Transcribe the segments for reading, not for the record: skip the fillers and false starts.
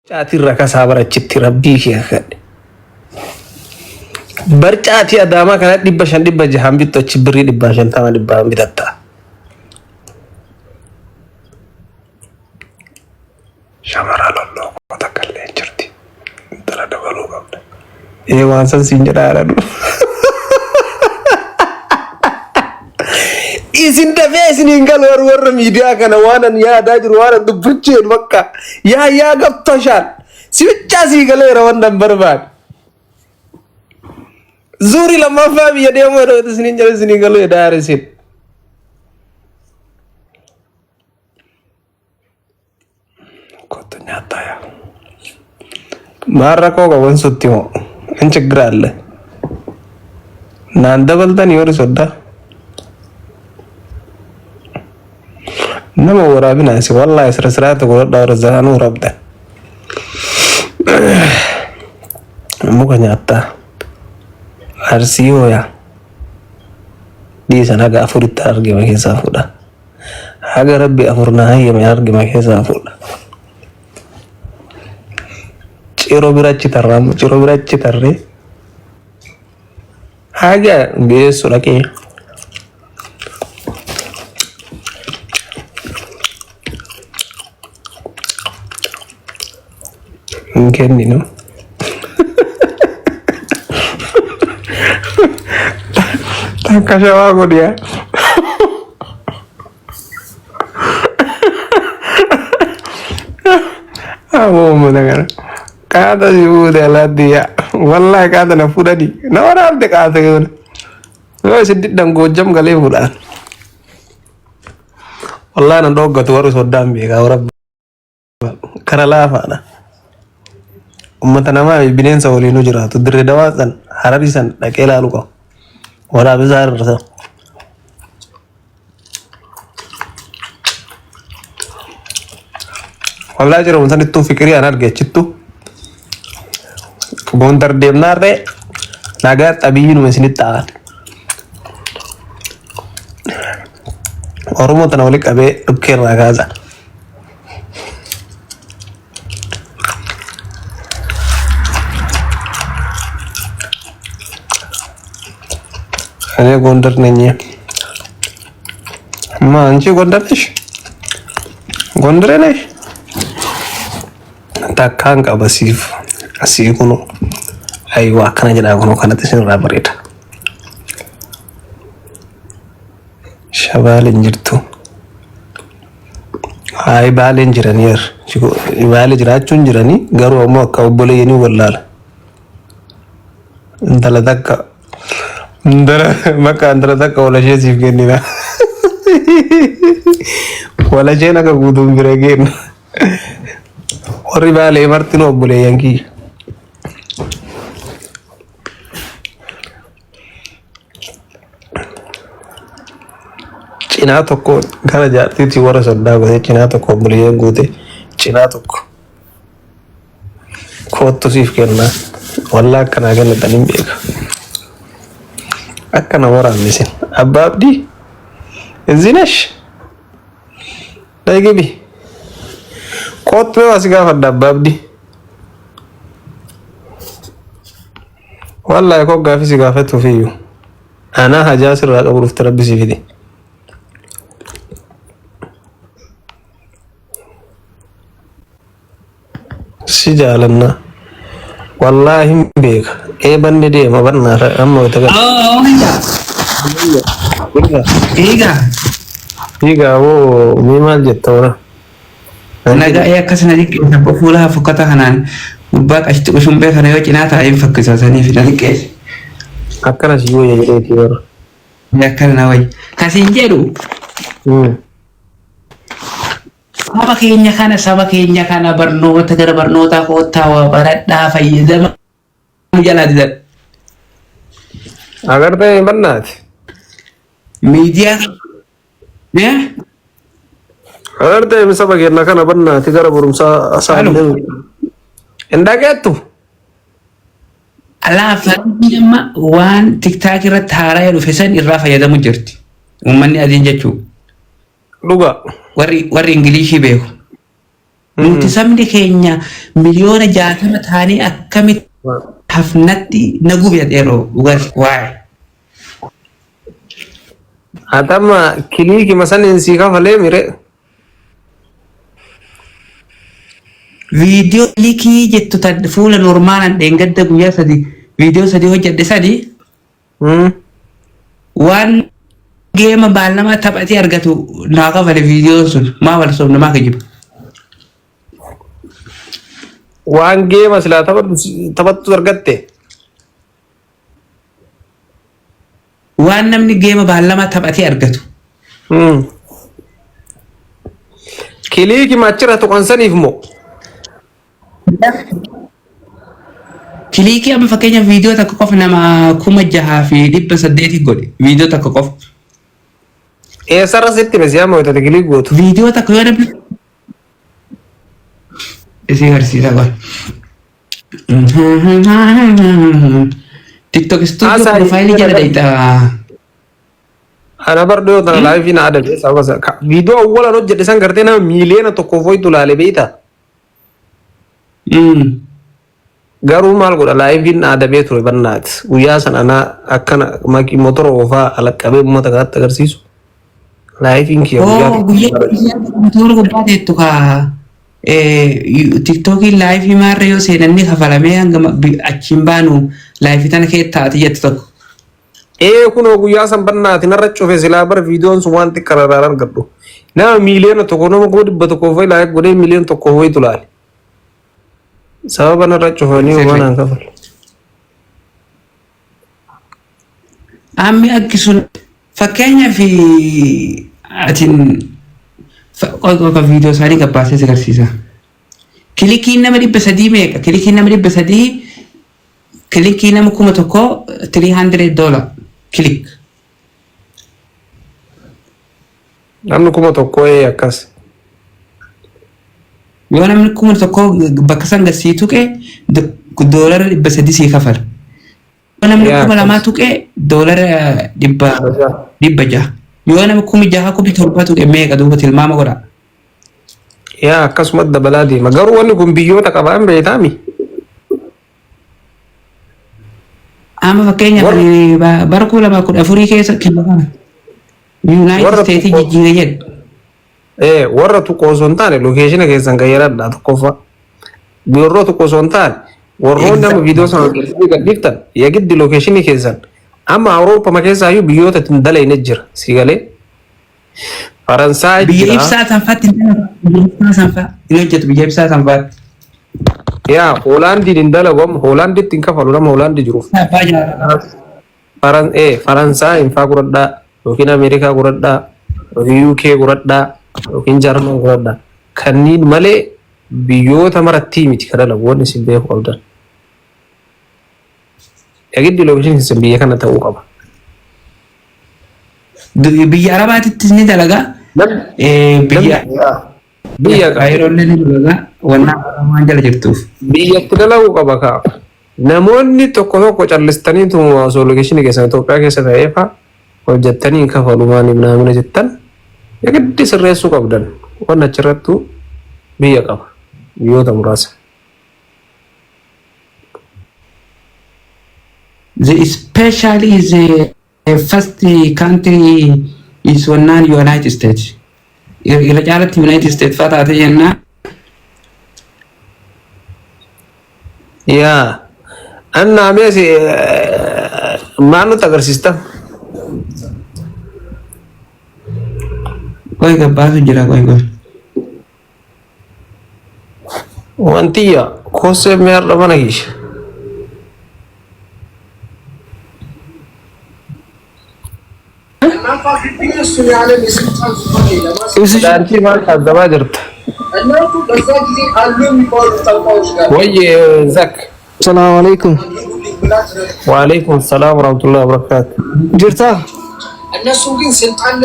Caatiin rakasaa barachitti rabbii kee kakadhe. Barcaatii adaamaa kana 500 600n bittu achi birrii 150 dhibbaan bitatta. Shamara lolloo koo takka illee hin jirti. Intala dabaluu qabda. Ee waan san siin jedhaa jedhanu. Isin dafee isin hin galu warri warra miidiyaa kana waan an yaadaa jiru waan an dubbachuu jedhu bakka yaa yaa gabtoshaan si bichaa sii galeera waan an barbaade. Zuurii lammaffaa biyya deemuu jedhu isin hin jedhu isin hin galu jedhaa isin. Kottu nyaattaa yaa. Maal rakkoo qaban sutti moo? In ችግር አለ? Naan dabaltan yoo soddaa. Nama waraabinaa si wallaahi sira siraata godhadhaa warra zaanuu rabdan. Muka nyaattaa. Arsii hooyaa. Dhiisan haga afuritti argama keessaa fuudha. Haga rabbi afur na hayyame argama keessaa fuudha. Ciroo bira achi tarraa ciroo bira achi tarree haga geessu dhaqee. Hin kenninu. Takka shawaa godhiyaa. Aboo uummata kana. Qaata si fuute alaatti yaa. Wallaahi qaata na fuudhani. Na waraabde qaata kana. Yoo isin diddan goojjam galee fuudhaan. Wallaahi na dhoggatu warri soddaan beekaa warra kara laafaadha. Uummata namaa fi bineensa waliinuu jiraatu. Dirree dawaa san hararii san dhaqee ilaaluu qabu. Waraabisaa irra. Wallaahi jiru sanittuu fiqirii an arge achittu. Gondar deemnaarree nagaa xabiyyinuma isinitti ta'an. Oromoo tana wali qabee dhukkee irraa kaasa. እኔ ጎንደር ነኝ። ማ አንቺ ጎንደር ነሽ? ጎንደሬ ነሽ? Takkaan qaba siif asii kunu ayiwa akkana jedhaa kunoo kanatti isinirraa bareeda. Shabaal hin jirtu. Hayi baaleen jiraniir. Baale jiraachuun jiranii garuu ammoo akka obboleeyyanii wallaala. Intala takka intala bakka intala takka walashee siif kennina. Walasheen akka guutuun bira kenna. Warri baalee martinuu obboleeyyan kiyya. Cinaa tokko gara jaartiitti warra soddaa godhe cinaa tokko obboleeyyan guute cinaa tokko koottu siif kennaa. Wallaa akkanaa kennitan hin beeka. Akkana waraanne isin. Abbaa Abdii እዚህ ነሽ? ነይ ግቢ። Koottu yoo asi gaafadha Abbaa Abdii. Wallaahi koo gaafii si gaafatuuf iyyuu. Anaa hajaa sirraa qabu dhufte rabbi si fide. Si jaalannaa. Wallaahi hin beeka. Ee banni deema bannaa amma wayita gala. Egaa Fiigaa hoo mee maal jetta hora? Nagaa ee akkas na liqqeessa abbaa fuula fokkata kanaan gubbaa qashti qushumbee kana yoo cinaa taa'ee hin fakkisa saniif na liqqeessa. Akkana si wayya jedheetii bara. Akkana na wayya. Kasiin jedhu saba keenya kana saba keenya kana barnoota gara barnootaa koottaa waa baradhaa fayyadama nu jalaa didan. Agartee bannaati. Miidiyaa eh? Agartee saba keenya kana bannaati gara barumsaa Alo. saallee. Hin dhageettu. Alaa faranjii amma waan tiktaak irratti haaraa dhufe san irraa fayyadamu jirti. Uummanni adiin jechuudha. Dhugaa. Warri warri Ingilishii beeku. Nuti sabni keenya 60,000,000 taanee akkamitti hafnatti na gube yeroo dhugaati waa'ee. Atama kiliikima saniin sii kafalee mire. Viidiyoo likii jettu tan fuula normaalaan dheengadda guyyaa sadi viidiyoo sadi hojjedhe sadi waan geema baal nama taphatee argatu naa kafale viidiyoon sun maa wal sobna maa kijiba. Waan geema silaa taphattu taphattu argatte. Waan namni geema baal nama taphatee argatu. Kiliikima achirra tuqan saniif moo? Kiliikii amma fakkeenyaaf viidiyoo tokko qofa nama 6,800 godhe viidiyoo tokko qofa. Eessarra sitti hime si'aa mo'atate kiliik gootu. Viidiyoo tokko yoo namni isii agarsiisa qofa. TikTok studio Haasaa profaayilii jala deeyta. Ana bar dhiyoo tana laayifii na adabe sababa isa. Viidiyoo awwalan hojjedhe san gartee nama 1 miiliyoona foyitu laale beeyta. Garuu maal godha laayifiin na adabee ture bannaati. Guyyaa sana ana akkana maqii motora oofaa alaqqabee uummata kanatti agarsiisu. Laayifiin kiyya guyyaa Oo guyyaa guyyaa motora gubbaa teettu kaa TikTokiin laayifii maarra yoo seenanni kafalamee hanga achiin baanu laayifii tana kee taati jettu tokko. Ee kunoo guyyaa san bannaati narra cufe silaa bar viidiyoon sun waan xiqqaa irraa argadhu. Nama 1 miiliyoona nama 100,000 fa'i laayif godhee 1 miiliyoona fa'itu laale. Sababa narra cufanii Sirri. waan aan kafalu. Ammi akki sun fakkeenyaaf atin qoy qoy qoy viidiyoo isaanii gabbaasee si agarsiisa. Kilikiin nama 300 meeqa? Kilikiin nama 300 kilikii nama 1,000 $300 click. Namni 1,000 ee akkas. Yoo namni 1,000 bakka san gasii tuqe $300 sii kafala. Yoo namni Yaa 2,000 akkas. tuqe $600. Yoo nama 6,000 7,000 tuqe meeqa duuba tilmaama godha. Yaa akkasumas dabalaa deema. Garuu wanni kun biyyoota qabaan beektaami. Amma fakkeenyaaf Warra ani bara 2014 keessa kibba kana United warra States tuqoo jijjiire jedhe. ee warra tuqoo osoo hin taane lokeeshina keessan gayyaradhaa tokkoffaa. Warra tuqoo osoo hin taane warroonni amma viidiyoo sana hojjetanii gadhiiftan yagiddi lokeeshinii keessan amma Awurooppama keessaayyuu biyyoota ittiin dalayne jira si galee Faransaay Biyya jira. ibsaa sanfaatti hin dalagu. Biyya ibsaa sanfaa hin hojjetu biyya ibsaa sanfaatti. Yaa Hoolaandiin hin dalagu amma Hoolaanditti hin kafalu nama Hoolaandii jiruuf. Abbaa jaalala. Faransaay hin faa godhadhaa yookiin Ameerikaa godhadhaa yookiin UK godhadhaa yookiin Jarman godhadhaa. Kanneen malee biyyoota maratti miti ka dalagu wanni isin beeku qabdan. Yagiddi lookeshinii keessan biyya kana ta'uu qaba. Biyya Arabaatittis ni dalaga. Biyya Biyya qaba. Kaayiroollee ni dalaga. Wannaa waan jala jirtuuf. Biyyatti dalaguu qaba kaa. Namoonni tokko tokko callistanii osoo lookeshinii keessan Itoophiyaa keessa ta'ee faa hojjettanii hin kafalu maaliif naamina jettan yagiddi sirreessuu qabdan. Wanni achirrattuu biyya qaba. Biyyoota muraasa. The special is the first country is wannaan United States. Irra caalatti United States faa taate jennaan. Yaa. Anna mees maal nutti agarsiista? Qoy gabbaasu jira qoy qoy. Wantiyya koosee mi'aadha mana kiisha. Daantii maal taazzabaa jirta? Wayye Zak. Salaamu alaikum. Waalaikum salaam warahmatullahi wabarakatuh. Jirta?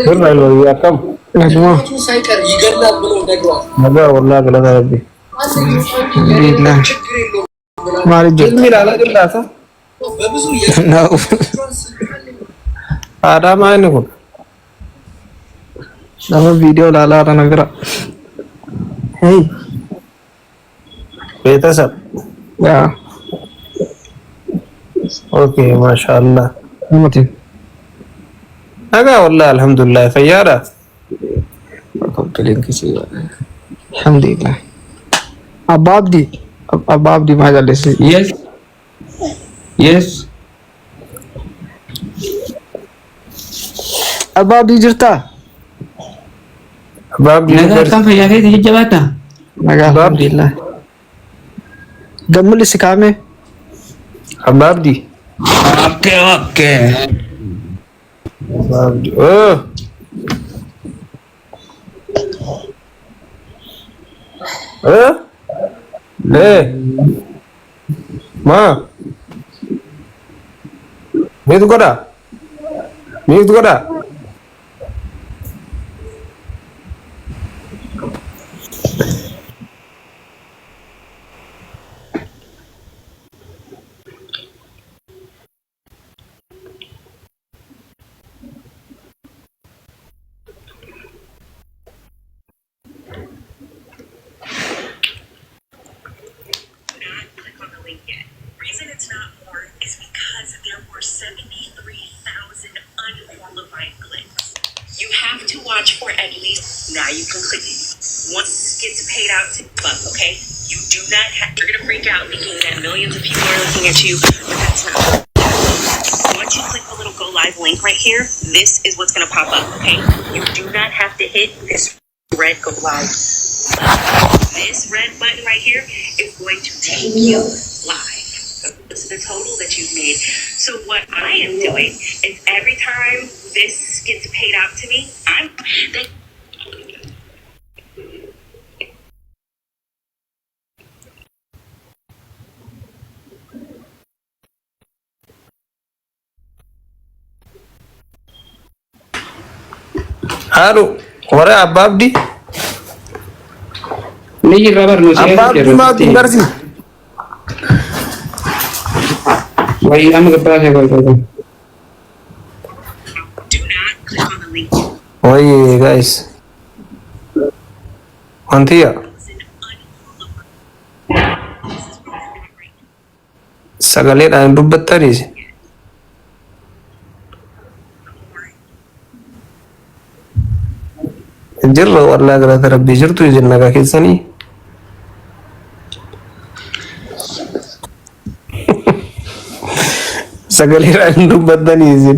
Birra ilma akkam? Naguma. Nagaa wallaahi galata rabbi. Alhamdulillah. Maaliif jirta? Ilmi ilaalaa jirtaasa? Naa'u. Aadaa maa inni kun? Nama viidiyoo ilaalaa jiran bira. Hey. Beetasab. Yeah. Okay, maashaallah. Namatti. Nagaa wallahi alhamdulillah fayyaadha. Alhamdulillah. Abbaa Abdii. Abbaa Abdii maal jalleessi? Yes. Yes. Abbaa Abdii jirtaa? Abbaa Abdii Nagaa akkam fayyaa keetii jajjabaata? Nagaa alhamdulillah. Gammulli si kaame? Abbaa Abdii. Okay. Abbaa Abdii. Oh. Eh? Eh. Ma. Mute godha. Mute godha. Not click on the link yet. Reason it's not more is because there were 73,000 unqualified clicks. You have to watch for at least, now you can click it. Once it gets paid out to buck, okay? You do not have, you're gonna freak out thinking that millions of people are looking at you, but that's not. Once you click the little go live link right here, this is what's gonna pop up, okay? You do not have to hit this red go live. This red button right here is going to take you live. This is the total that you've made. So what I am doing is every time this gets paid out to me, I'm they Haadhu warra Abbaa Abdii. Ni jirra barnu si Abbaa Abdii maatu hin garsiisu. Wayii amma gabbaasee kolfatan. Do not click on the link. Wayii guys. Wantiya This is where we're at right now. Sagaleedhaan dubbattaniis. More. Jirra wallaa galata rabbii jirtu isin nagaa keessanii. Sagaleedhaan dubbattanii isin.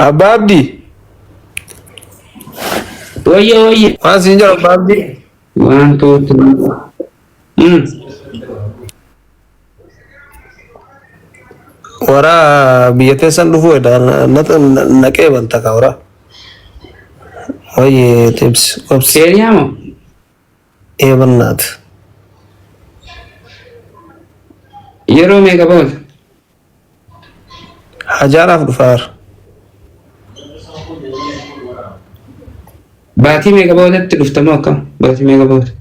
Abbaa Abdii. Wayye wayye. Waan siin jedhu Abbaa Abdii. One, two, three. Wara biyya teessan dhufuu edha naqee balta ka wara. Wayye tips qobsi Keeniyaa moo? eebannaat. Yeroo meeqa booda? Hajaaraaf dhufaar. Baatii meeqa boodatti dhufta moo akkam? Baatii meeqa booda?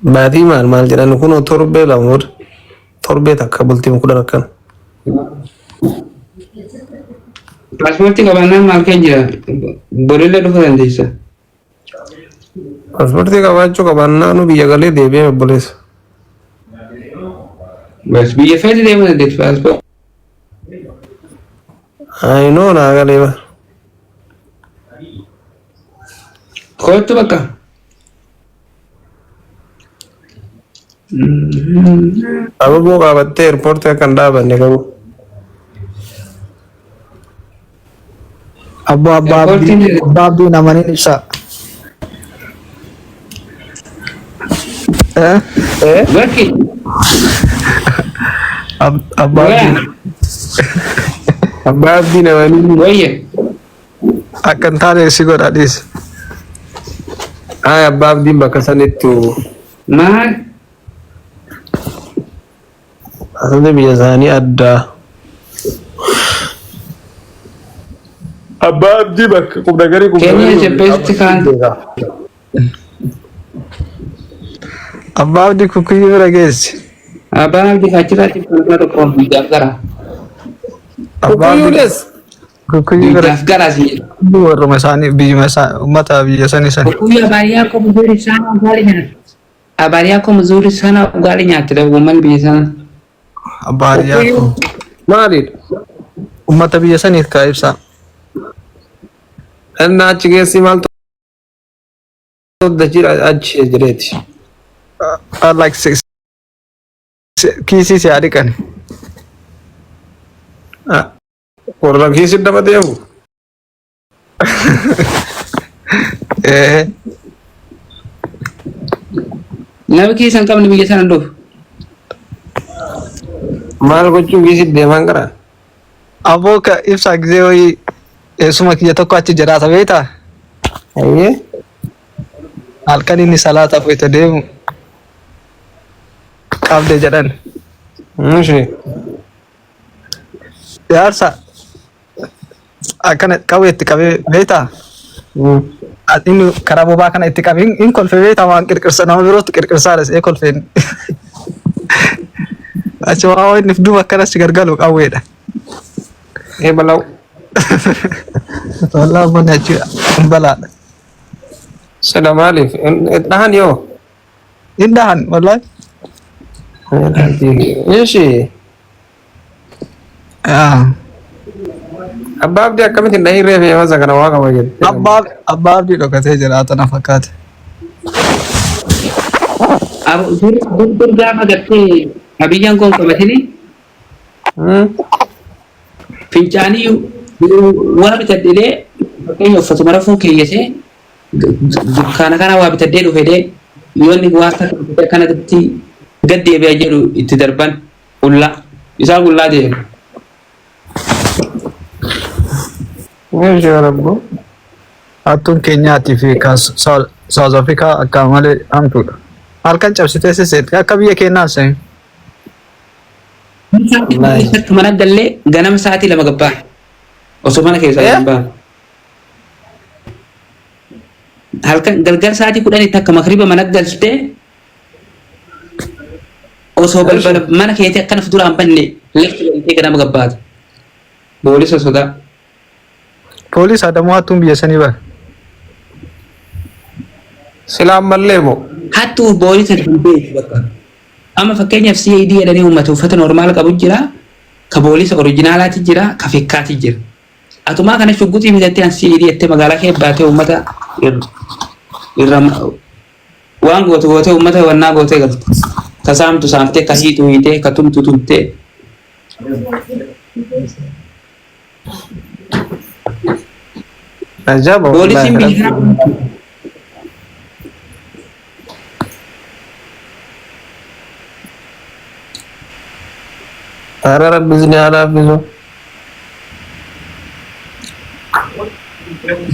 Baatii maal maal jedhan kunoo torbee 2 booda. Torbee takka bultii 10 akkana. Paaspoortii qabaannaan maal kee jira? Borillee dhufuu dandeessa. Paaspoortii qabaachuu qabaannaa nu biyya galee deebi'ee obboleessa. Bas biyya feeti deemuu dandeessu paaspoortii. Ayinoo naa galee bara. Kootu bakka. Ababoo qabattee eerpoortii akka hin dhaabanne qabu. Abbaa Abbaa Abdii Eerpoortiin Abbaa Abdii namaniin ibsa. Eh? Eh? Bakki. Abbaa Abdii Abbaa Abdii namanii. Wayye. Akka hin taane si godha dhiisi. Ay Abbaa Abdiin bakka sanittu Maal? asirratti biyya isaanii addaa. Abbaa Abdii bakka qubna garii qubna Kenya is garii the best country. Abbaa Abdii kukkuyyuu bira geessi. Abbaan Abdii achirratti falmaa tokko biyyaaf gara. Abbaa Abdii Kukkuyyuunis kukkuyyuu bira Biyyaaf gara si jedhu. Warruma isaanii biyyuma isaa uummata biyya sanii sani. Kukkuyyuu baay'ee akka biyyoon isaan maali kana? Habari yako mzuri sana, ugali nyaatte uummanni biyya sana. Abbaa yaakoo. Maalidha? Uummata biyya saniif kaa ibsaa. Innaa achi keessi maaltu jira achi jireeti. Like kiisii si haa dhiqani. Warra kiisii nama deemu. Ee. Nama keessa hin qabne biyya sana dhufu. Maal gochuun kiisii deemaan gara? Aboo ka ibsaa gisee wayii eessuma kiyya tokko achi jiraata beektaa? Hayyee. Halkan inni salaataaf wayita deemu qabde jedhan. Ishee. Jaarsa akkana qawwee itti qabee beektaa? Inni karaa bobaa kana itti qabee hin kolfe beektaa waan qirqirsa nama birootti qirqirsaadha see kolfeen. Achi waa inni duuba akkanas gargalu qawweedha. Ee balaw. Wallaahi manni achi hin balaadha. Sila maaliif? Dhahan yoo? Hin dhahan wallaahi. Ishee. Abbaa abdii akkamitti hin dhahin reefe masa kana waa qaba jette. Abbaa abdii dhokatee jiraata na fakkaate. Dur dur gaafa gartee abiyyaan kun qabatini fincaanii waa bitadhee fakkeenya uffatuma rafuu keeyyatee dukkaana kana waa bitadhee dhufedhee yoo inni waa akkanatti gad deebi'a jedhu itti darban qullaa isaa qullaa deema. Ishee rabbo. Hattuun Keenyaatii fi kan South Africa akka malee hamtuudha. Halkan cabsitee sisseetti akka biyya keenyaa seen. Sa'aatii mana gallee ganama sa'aatii 2 gabbaa osoo mana keessaa hin baane. Halkan galgal sa'aatii 10tti akka makriba mana galtee osoo balbala mana keetii akkana fuulduraan banne lafti galtee ganama gabbaata. Boolisa sodaa. Poolis adamoo hattuun biyya sanii bara. Sila ammallee moo? Hattuu boolisa hin beeku bakka. Amma fakkeenyaaf CID jedhanii uummata uffata normaala qabu jira, ka boolisa orijinaalaati jira, ka fikkaati jira. Atumaa kana shugguxii bitattee an CID jettee magaalaa kee baatee uummata irra waan gootu gootee uummata wannaa gootee galta. Ka saamtu saamtee, ka hiitu hiitee, ka tumtu tumtee. Ajaa'iba Poolisiin wallaahi. biyya Ara rabbi isin haa laaffisu.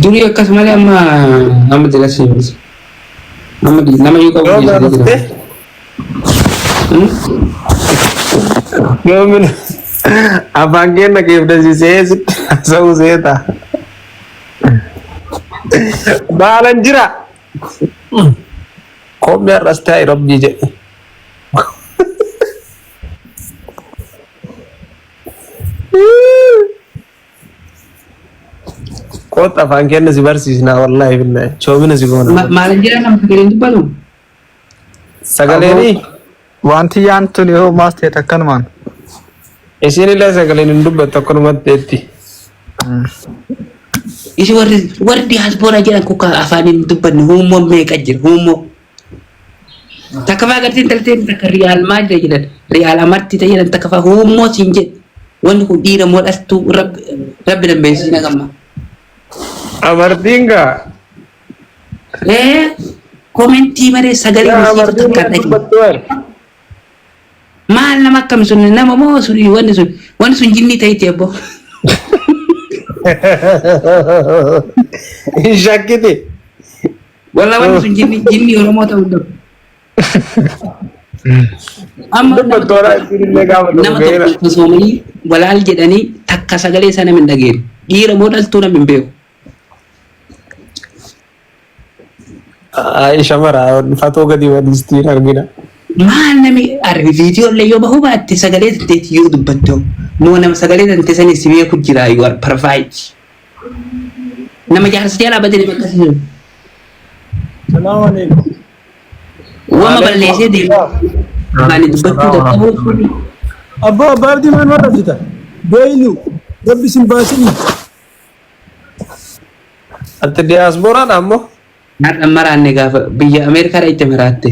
Durii akkas malee amma amma dilasii miti. Amma nama yoo qabu Yoo biyya sana dhuftee jira. Yoomin afaan keenya keef dasiisee sitti haasa'uu seeta. Baalan jira. Koomni har'as taa'e rabbii jedhe. Qoota afaan keenya si barsiisnaa wallaahi billahi. Choomina si goona. Maalan jira nama sagaleen dubbatu? Sagaleeni Wanti yaan tun yoo maas ta'e takkanumaan. Isiin illee sagaleen hin dubbattu akkanumatti eetti. Isi warri warri diyaaspoora jedhan kuka afaan hin dubbanne huummoo meeqa jira huummoo. Takka faa gartee intalteen takka riyaal maal jira jedhan riyaal amartii ta'e jedhan takka faa huummoo siin jedhe. Wanni kun dhiira moo dhaltuu rabbi rabbi danbeessisina gamma. Amartiin gaa. Ee komentii malee sagalee Yaa misiitu amartiin takka gaa dhagee. dubbattu waan. Maal nama akkam sun nama moo sun wanni sun jinnii ta'eeti abbo. Hin shakkiti. Walla wanni sun jinni jinni Oromoo ta'uu danda'u. Amma Dubbattu waan ittiin illee gaafa nama tokko ga'eera. tokko soomanii walaal jedhanii takka sagalee sana hin dhageenu. Dhiira moo dhaltuu nama hin beeku. Ayi shamara fatoo gadi waliistiin argina. Maal nami arri viidiyoo illee yoo bahuu baatte sagalee tanteeti yoo dubbattu moo nama sagalee tante sanii si beeku jira, you are perfect. Nama jaarsa jalaa badee nama akkasii jiru. Salaamu alaikum. Wama balleessee deema. Afaanii dubbachuu dadhabuu. Abbaa abbaa abdii maal maal hojjeta? Beeylu rabbi sin baasini. Ati diyaasporaadha ammoo. Har'a maraanne gaafa biyya Ameerikaadha itti maraatte.